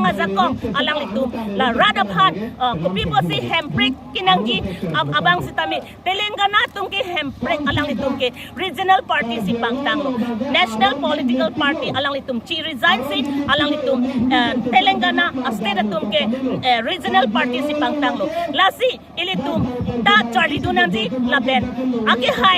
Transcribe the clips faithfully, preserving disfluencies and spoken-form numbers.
Ajakong alanglitum la rat aphan, uh, kopi pusi hemprek kenangji ab- abang sitame Telangana atum ke hemprek alanglitum ke regional party si pangtanglo. National political party alanglitum chi resign si alanglitum, eh, Telangana state atum ke, eh, regional party si pangtanglo. Lasi ilitum ta charlidun nangji lapen akehai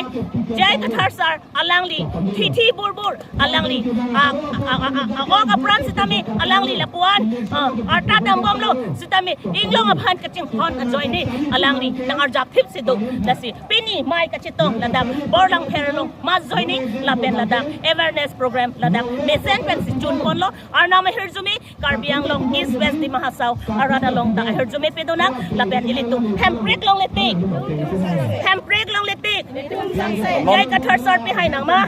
J I Kathar sir alangli thithi burbur alangli a, a, a, a, a, ok apran sitame alangli lapuan, a, arta dambomlo sitame inglong aphan kachinghon ajoine alangli nang-arjap thip si do. Lasi pini mai kachetong ladak Borlangpher along mass joining lapen ladak awareness program ladak mesen pensi chunponlo. Arnam ahirjume Karbi Anglong East West Dima Hasao arat along ta ahirjume pedonang lapen ilitum hemprek longle tik, hemprek longle tik. J I Kathar sir pihai nangma?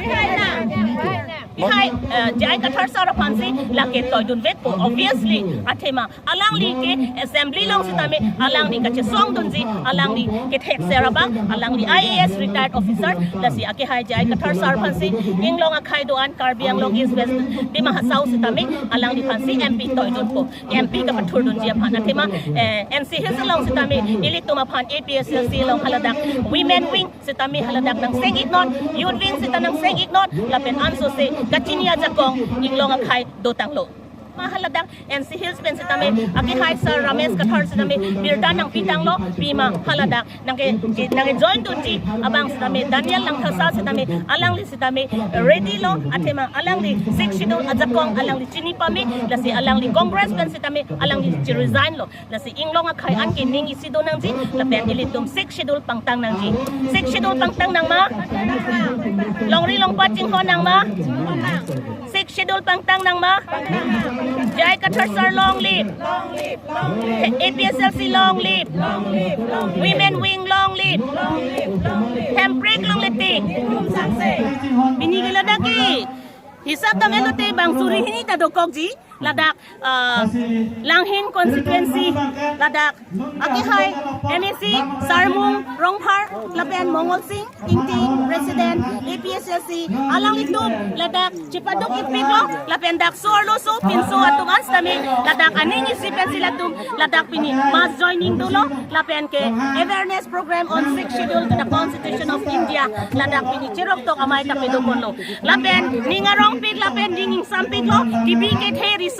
Pihai, eh, J I Kathar sir aphansi lake toidunvekpo, obviously. Athema alangli ke assembly along sitame alangli kachesongdunji, alangli kethekser abang, alangli I A S retired officer. Lasi akehai J I Kathar sir aphansi inglong akhei do-an Karbi Anglong East West Dima Hasao sitame alangli aphansi M P toidunpo, M P kapathurdunji aphan. Athema, eh, N C Hills along sitame ilitum aphan A P H L C along haladak women wing sitame haladak nangseng-iknon, youth wing sita nangseng-iknon lapen ansose kachini ajakong inglong akhei dotanglo. Ma haladak N C Hills pen sitame akehai sir Ramesh Kathar sitame birta nangpitanglo, pima haladak nangke, nangke join dunji abang sitame Daniel Langthasa sitame alangli sitame ready lo, athema alangli Sixth Schedule ajakong alangli chini pame, lasi alangli Congress pen sitame alangli chi resign lo. Lasi inglong akhei anke ning isi do nangji lapen ilitum Sixth Schedule pangtang nangji. Sixth Schedule pangtang nangma? Longri longpat chinghon nangma? Sixth Schedule pangtang nangma? J I Kathar sir long live. A P H L C long live. Women wing long live. Hemprek longle tik. Pini ke ladak ke hisap tame lote bang suri hini ta dokokji. Ladak, ah, Langhin constituency, ladak akehai M A C Sarmung Rongphar lapen Mongol Sing Ingti, President A P H L C, alanglitum ladak chepaduk-ikpiklo, lapen dak so-arlo so pinso atum an sitame ladak aning isi pensi latum ladak pini mass joining dolo, lapen ke awareness program on Sixth Schedule to the Constitution of India ladak pini chiroktok amei ta pedoponlo. Lapen ning arongpik lapen ning ingsampiklo, kebi kethe riso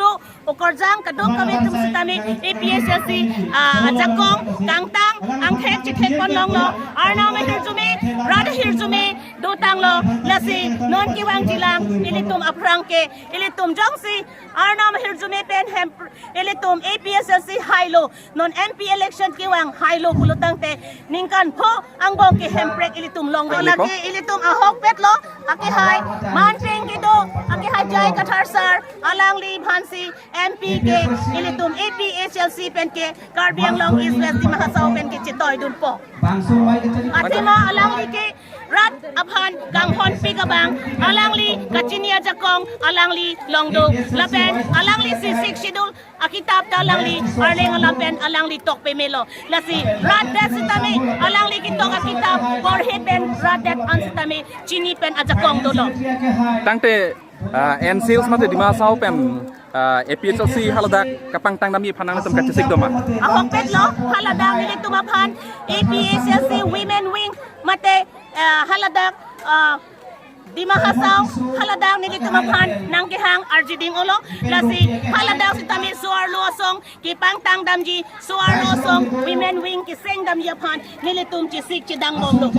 okorjang kadokave atum sitame A P H L C, ah, ajakong kangtang angthek chethekponlonglo. Arnam ahirjume, rat ahirjume dotanglo. Lasi non kevangjilang ilitum aphrang ke, ilitum jongsi Arnam ahirjume pen hem, ilitum A P H L C hailo, non M P election kevang hailo pulo tangte ningkan pho angbong ke hemprek ilitum longve. Ani ko? Lake ilitum ahokpetlo, akehai manpeng kedo, akehai J I Kathar sir, alangli aphansi M P ke ilitum A P H L C pen ke Karbi Anglong East West Dima Hasao pen ke chetoidunpo. Athema alangli ke rat aphan kanghonpik abang, alangli kachini ajakong alangli longdo, lapen alangli si Sixth Schedule akitap ta alangli arleng alam pen alangli tok pemelo. Lasi rat det sitame alangli ketok akitap porhe pen rat det an sitame chini pen ajakong dolo. Tangte, ah, N C Hills mate Dima Hasao pen, ah, A P H L C haladak kapangtang damji aphan nangtum kachesik doma? Ahokpetlo, haladak nelitum aphan A P H L C Women Wing mate, ah, haladak, ah, Dima Hasao haladak nelitum aphan nangkehang arjiding olo. Lasi haladak sitame so-arlo asong kepangtang damji, so-arlo asong Women Wing keseng damji aphan nelitum chesik chedang bomlo.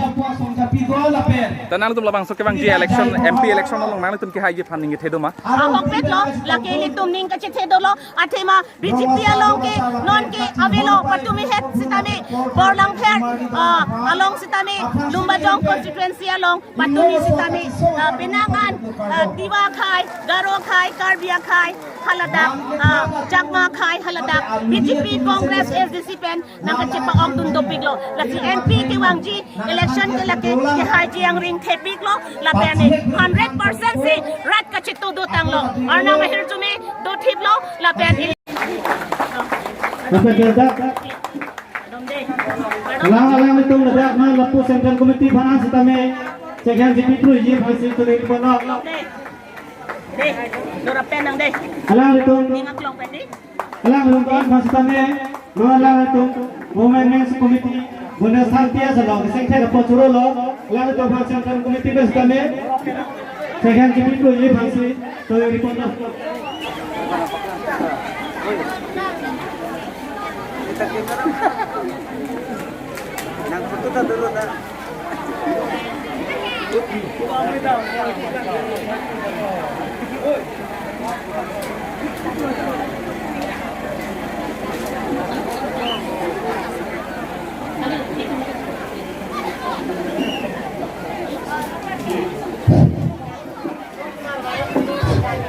Ta nangtum labangso kevangji election, M P election along nangtum kehaiji aphan ning kethe doma? Ahokpetlo, lake ilitum ning kachethe dolo, athema B J P along ke non ke avelo, patumi het sitame Borlangpher, ah, along sitame Lumbajong constituency along patumi sitame, ah, penang an, ah, Tiwa akhei, Garo akhei, Karbi akhei, haladak, ah, Chakma akhei, haladak B J P, Congress, S D C pen nangkachepa-okdun dopiklo. Lasi M P kevangji election ke lake kehaiji angring thepiklo, lapen hundred percent si rat kachito dotanglo. Arnam ahirjume dothiplo, lapen Lapen ke dak alang alanglitum ladak ma lapu Central Committee aphan sitame chekhan jipi three ji aphan si tulik bono. Dei, dora pen nang dei. Alanglitum. Ning aklong pen dei. Alangtum aphan sitame, non alangtum Women Wings Committee, Bhubaneswar T S along, sengthek apot chorolo, alangtum aphan Central Committee pen sitame, second G P P aphansi, to report na.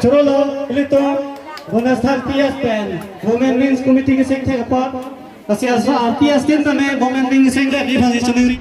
Chorolo, ilitum Bhubaneswar T S pen Women Wings Committee kesengthek apot, lasi aso T S team tame Women Wings sengthek aphansi choningri.